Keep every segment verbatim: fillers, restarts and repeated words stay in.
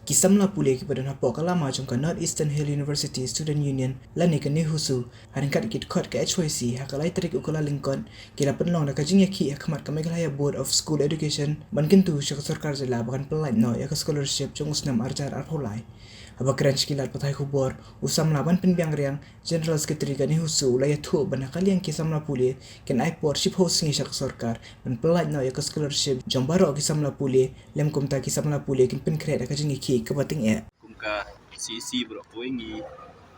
Ki samla pule kiba don hapoh ka lama jong ka North Eastern Hill University Student Union lane ka NEHUSU, ha ryngkat ki dkhot ka H Y C, ha ka lai tarik u Kyllalyngkot, ki la pynlong da ka jingïakhih ha khmat ka Meghalaya Board of School Education ban kyntu sha ka sorkar jylla ba kan pyllait noh ïa ka scholarship jong u snem arhajar arphew lai. Haba kren sha ki lad pathai khubor, u samla Banpynbiang Riang, General Secretary ka NEHUSU, u la ïathuh ba na ka liang ki samla pule kin ai por shiphew sngi sha ka sorkar ban pyllait noh ïa ka scholarship jong baroh ki samla pule, lym kumta ki samla pule kin pynkhreh da ka jingïakhih kaba tyngeh. Kum ka C E C baroh kawei ngi,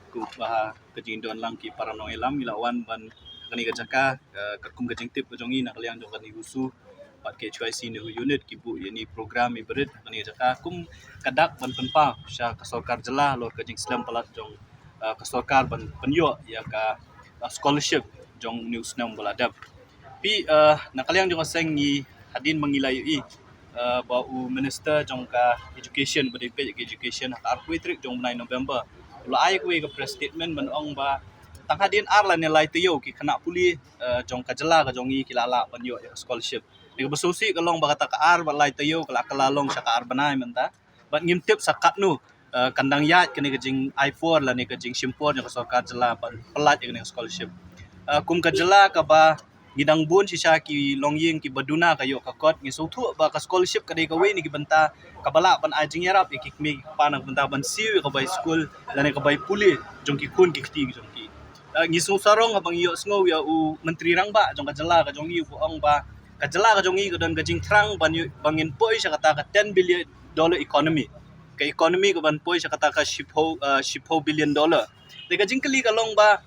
kum ba ka jingdon lang ki para nongïalam, ngi la wan ban kane ka jaka, eh, katkum ka jingtip ka jong ngi na ka liang jong ka NEHUSU bad ka H Y C NEHU unit ki buh ïa kane program iba rit ha kane ka jaka kum ka dak ban pynpaw sha ka sorkar jylla halor ka jingslem palat jong, eh, ka sorkar ban pynïoh ïa ka, eh, scholarship jong une u snem ba la dep. Phi, eh, na ka liang jong ka seng ngi hadien ba ngi la ïohi, eh, ba u minister jong ka education, ba dei peit ka education, ha ka arphew tarik jong u bnai November, u la ai kawei ka press statement ban ong ba tang hadien ar lane lai taïew ki khynnah pule, eh, jong ka jylla ka jong ngi ki la lah ban ïoh ïa ka scholarship. Kaba sngewsih ka long ba kata ka ar bad lai taïew ka la kylla long sha ka ar bnai mynta. Bad ngim tip sa katno, eh, kan dang ïaid kane ka jingai por lane ka jingshim por jong ka sorkar jylla ban pyllait ïa kane ka scholarship. Eh, kum ka jylla kaba ngi dang bun shisha ki longïing kiba duna ka ïoh ka kot, ngi sngewthuh ba ka scholarship ka dei kawei na ki bynta kaba lah ban ai jingïarap ïa ki kmie ki kpa na ka bynta ban siew ïa ka bai skul lane ka bai pule jong ki khun ki kti jong ki. Eh, ngi sngewsarong haba ngi ïohsngew ïa u Myntri Rangbah jong ka jylla ka jong ngi uba ong ba ka jylla ka jong ngi ka don ka jingthrang ban ïoh, ban ngin poi sha kata ka ten billion dollar economy. Ka economy ka ban poi sha kata ka shiphew, eh, shiphew billion dollar. Te ka jingkylli ka long ba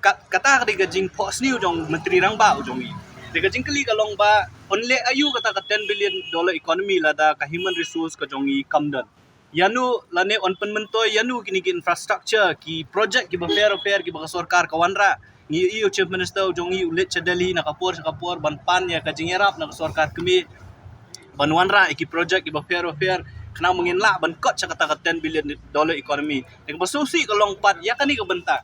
ka, kata ka dei ka jingphohsniew jong Myntri Rangbah u jong ngi. Te ka jingkylli ka long ba un leh aïu kata ka ten billion dollar economy lada ka human resource ka jong ngi kam don. Ïano lane un pynmyntoi ïano kine ki infrastructure, ki project kiba pher bapher kiba ka sorkar ka wanrah. Ngi ïohi u Chief Minister u jong ngi u leit sha Delhi na ka por sha ka por ban pan ïa ka jingïarap na ka sorkar kmie ban wanrah ïa ki project kiba pher bapher khnang ba ngin lah ban kot sha kata ka ten billion dollar economy. Te kaba sngewsih ka long pat ïa kane ka bynta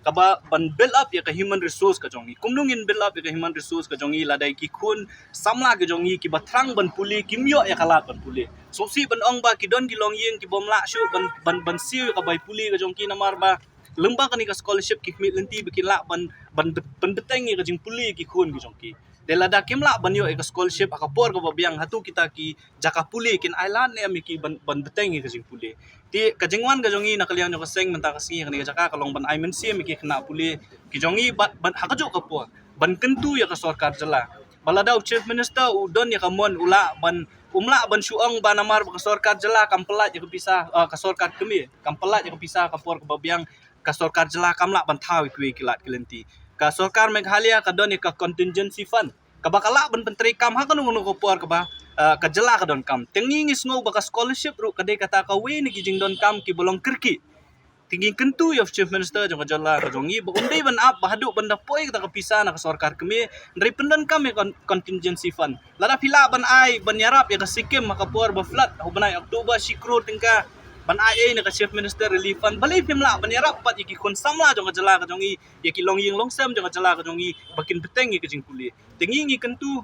kaba ban build up ïa ka human resource ka jong ngi. Kumno ngin build up ïa ka human resource ka jong ngi lada ki khun samla ki jong ngi kiba thrang ban pule kim ïoh ïa ka lad ban pule? Sngewsih ban ong ba ki don ki longïing ki bym lah shuh ban, ban, ban siew ïa ka bai pule ka jong ki namar ba lyngba kane ka scholarship ki khmih lynti ba kin lah ban, ban, ban pynbteng ïa ka jingpule ki khun ki jong ki. Te lada kim lah ban ïoh ïa ka scholarship ha ka por kaba biang, hato kita ki jaka pule kin ai lad ne em ïa ki ban, ban bteng ïa ka jingpule? Te ka jingwan ka jong ngi na ka liang jong ka seng mynta ka sngi ha kane ka jaka ka long ban ai mynsiem ïa ki khynnah pule ki jong ngi bad, bad ha kajuh ka por ban kyntu ïa ka sorkar jylla ba lada u Chief Minister u don ïa ka mon u lah ban, um lah ban shu ong ba namar ba ka sorkar jylla kam pyllait ïa ka pisa, ah, ka sorkar kmie kam pyllait ïa ka pisa ha ka por kaba biang, ka sorkar jylla kam lah ban thaw ïa kiwei ki lad ki lynti. Ka sorkar Meghalaya ka don ïa ka contingency fund kaba ka lah ban pyntreikam ha kano kano ka por kaba, ah, ka jylla ka donkam. Te ngi ngi sngew ba ka scholarship ruh ka dei kata kawei na ki jingdonkam kiba long kyrkieh. Te ngi kyntu ïa u Chief Minister jong ka jylla ka jong ngi ba un dei ban ap ba haduh ban da poi kata ka pisa na ka sorkar kmie, hynrei pyndonkam ïa ka con-, contingency fund. Lada phi lah ban ai ban ïarap ïa ka Sikkim ha ka por ba flood ha u bnai October shi klur tyngka ban ai ei na ka Chief Minister Relief Fund, balei phim lah ban ïarap pat ïa ki khun samla jong ka jylla ka jong ngi, ïa ki longïing longsem jong ka jylla ka jong ngi ba kin bteng ïa ka jingpule? Te ngi ngi kyntu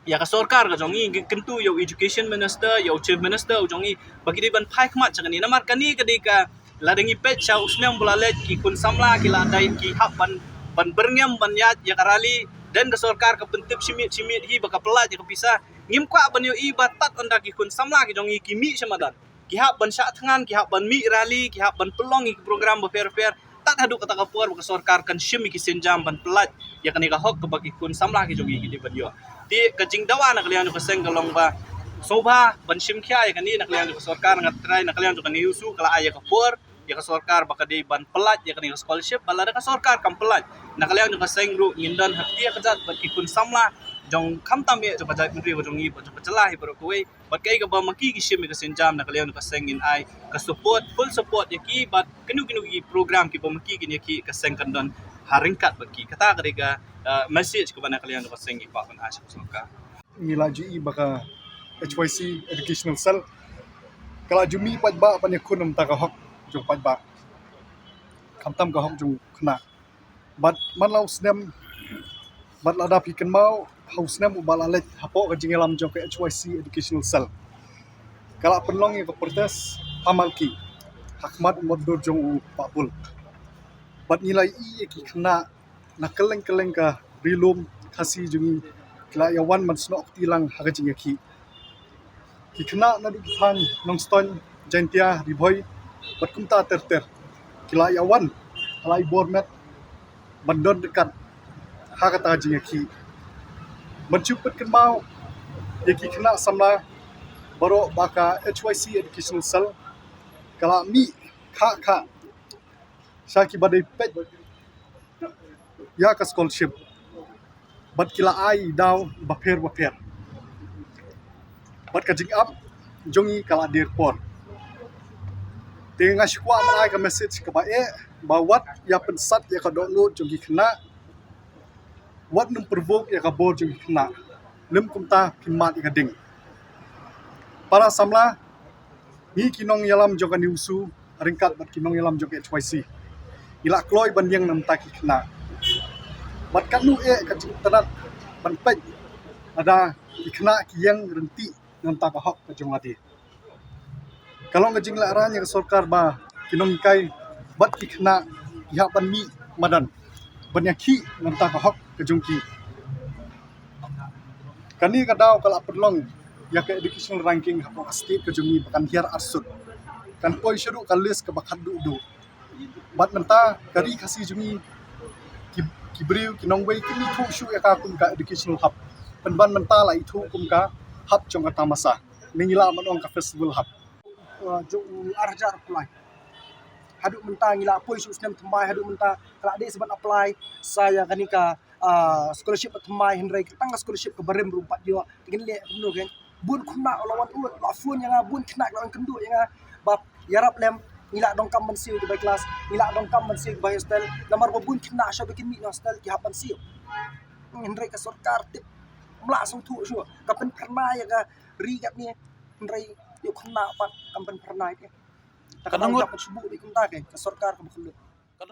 ïa ka sorkar ka jong ngi, ngi kyntu ïa u Education Minister, ïa u Chief Minister u jong ngi ba ki dei ban phai khmat sha kane namar kane ka dei ka, lada ngi peit sha u snem ba la leit ki khun samla ki la dei ki hap ban, ban byrngem ban ïaid ïa ka rally, dang ka sorkar ka pyntip shi miet shi miet hi ba ka pyllait ïa ka pisa. Ngim kwah ban ïohi ba tad ynda ki khun samla ki jong ngi ki mih sha madan ki hap ban shah thngan, ki hap ban mih rally, ki hap ban pynlong ïa ki program bapher bapher, tad haduh kata ka por ba ka sorkar kan shim ïa ki sienjam ban pyllait ïa kane ka hok kaba ki khun samla ki jong ngi ki dei ban ïoh. Te ka jingdawa na ka liang jong ka seng ka long ba sngewbha ban shim khia ïa kane na ka liang jong ka sorkar. Nga trai na ka liang jong ka NEHUSU ka la ai ïa ka por ïa ka sorkar ba ka dei ban pyllait ïa kane ka scholarship, ba lada ka sorkar kam pyllait, na ka liang jong ka seng ruh ngin don ha kti ha kjat bad ki khun samla jong khamtam eh jong ka jaitbynriew ka jong ngi bad jong ka jylla hi baroh kawei. Bad kaei kaba ma ki ki shim ïa ka sienjam, na ka liang jong ka seng ngin ai ka support, full support ïa ki bad kino kino ki program kiba ma ki kin ïa ki, ka seng kan don ha ryngkat bad ki. Kata ka dei ka, uh, message kaba na ka liang jong ka seng ngi kwah ban ai sha ka sorkar. Ngi la ju i ba ka H Y C Educational Cell ka la ju mih paidbah ban ïakhun na ka bynta ka hok jong paidbah, khamtam ka hok jong u khynnah. Bad man la u snem, bad lada phi kynmaw ha u snem uba la leit hapoh ka jingïalam jong ka H Y C Educational Cell, ka la pynlong ïa ka protest Pamalki ha khmat u motdur jong u Bah Bul. Bad ngi la ïohi ïa ki khynnah na kylleng kylleng ka ri lum Khasi jong ngi ki la ïa wan ban snoh kti lang ha ka jingïakhih. Ki khynnah naduh ki thaiñ Nongstoiñ, Jaintia, Ri Bhoi bad kumta ter ter ki la ïa wan ha la i bor met ban don ryngkat ha kata ka jingïakhih. Ban shu pynkynmaw ïa ki khynnah samla baroh ba ka H Y C Educational Cell ka la mih khah khah sha kiba dei peit ïa ka scholarship bad ki la ai daw bapher bapher. Bad ka jingap jong ngi ka la dier por. Te nga shu kwah ban ai ka message kaba eh ba wat ïa pynsat ïa ka dohnud jong ki khynnah. Wat nym provoke ïa ka bor jong ki khynnah. Lym kumta phin mad ïa ka ding. Para samla, ngi ki nongïalam jong ka NEWSU ryngkat bad ki nongïalam jong ka H Y C ngi la kloi ban ïeng na bynta ki khynnah. Bad katno eh ka jingtynat ban peit lada ki khynnah ki ïeng ryntih na bynta ka hok ka jong lade. Ka long ka jinglehraiñ ïa ka sorkar ba ki nonghikai bad ki khynnah ki hap ban mih madan ban ïakhih na bynta ka hok ka jong ki. Kane ka daw ka la pynlong ïa ka educational ranking hapoh ka state ka jong ngi ba kan hiar arsut. Kan poi shaduh ka list kaba khatduh duh. Bad mynta ka ri Khasi jong ngi ki, ki briew ki nongwei kim ithuh shuh ïa ka kum ka educational hub. Pynban mynta la ithuh kum ka hub jong ka tamasa. Ne ngi lah ban ong ka festival hub. Uh, jong u ar hajar ar phew lai. Haduh mynta ngi la poi shu snem thymmai, haduh mynta ka la dei sa ban apply sa ïa kane ka, uh, scholarship ba thymmai, hynrei tang ka scholarship kaba rim ruh ym pat ïoh. Te ngin leh kumno kein? Bun khynnah la wan ud, la phone ïa nga, bun khynnah la wan kynduh ïa nga ba ïarap lem, ngi la donkam ban siew ki bai klas, ngi la donkam ban siew ki bai hostel. Namar ba bun khynnah shuwa ba kin mih na hostel ki hap ban siew. Hynrei ka sorkar tip ym lah sngewthuh shuwa. Ka pynphyrnai ïa ka ri katne, hynrei ïa u khynnah pat kam pynphyrnai te. Ta ka dang jop shu buh dei kumta kein, ka sorkar kaba khlem.